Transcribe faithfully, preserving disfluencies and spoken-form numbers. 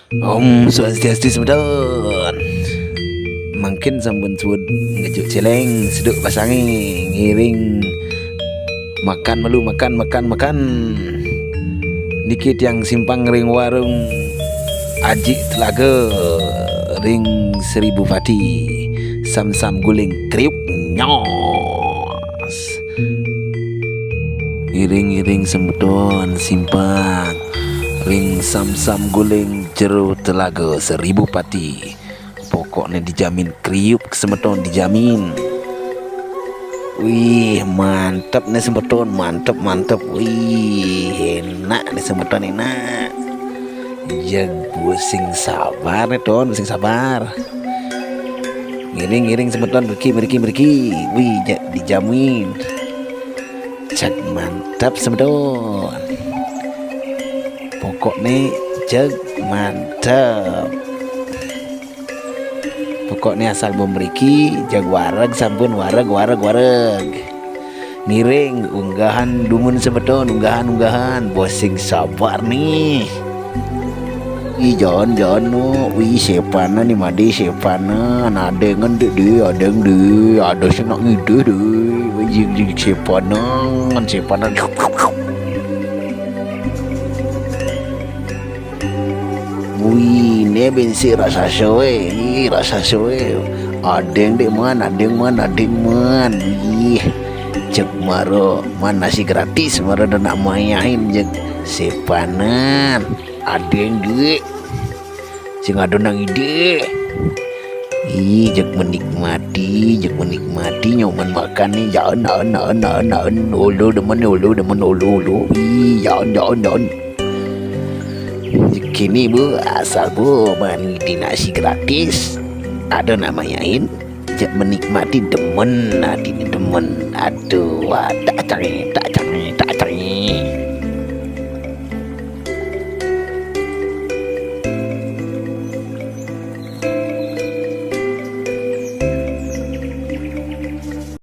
Om Swastiastu semeton. Mangkin sampun suud ngejuk céléng, seduk basangé, ngiring makan melu, makan, makan, makan. Niki tiang simpang ring warung Aji Telaga ring Seribu Pati. Sam-sam guling kriuk nyos. Iring-iring semeton simpang ring sam-sam guling jero Telaga Seribu Pati. Pokokné dijamin kriuk semeton, dijamin. Wih, mantep nih semeton, mantep, mantep. Wih, enak nih semeton, enak. Jeg, bosing sabar nih ton, bosing sabar. Ngiring-ngiring semeton, mriki, mriki, mriki. Wih, ja-, dijamin. Jeg mantep semeton. Pokokné jeg mantep. Pokokné asal ba mriki, jeg wareg sampun wareg, wareg, wareg. Ngiring unggahan dumun semeton, unggahan, unggahan. Bosing sabar nih. Ih, jan, jan, no. Wih, sépanan nih, madé sépanan. Adéngan, Dék, Dék, adéng, Dék. Ada senak ngidih, Dék. Wih, jig, jig, sépanan, sépanan. Wih, né bén sik raksasa, wéh. Ih, raksasa, wéh. Adéng, Dék, man, adéng, man, adéng, man. Wih, jeg mara, man, nasi gratis, mara da nak mayahin, jeg sépanan. Adéng, Dék. Sing ada nang idih. Ih, jeg menikmati, jeg menikmati nyoman makan nih. Jaen, jaen, jaen, jaen, jaen. Ulu demen, ulu demen, ulu, ulu. Ih, jaen, jaen, jaen. Kini, Bu, asal, Bu, man, di nasi gratis. Ada nak mayahin, jeg menikmati, demen, hati ini demen. Aduh, wah, tak cari, tak cari, tak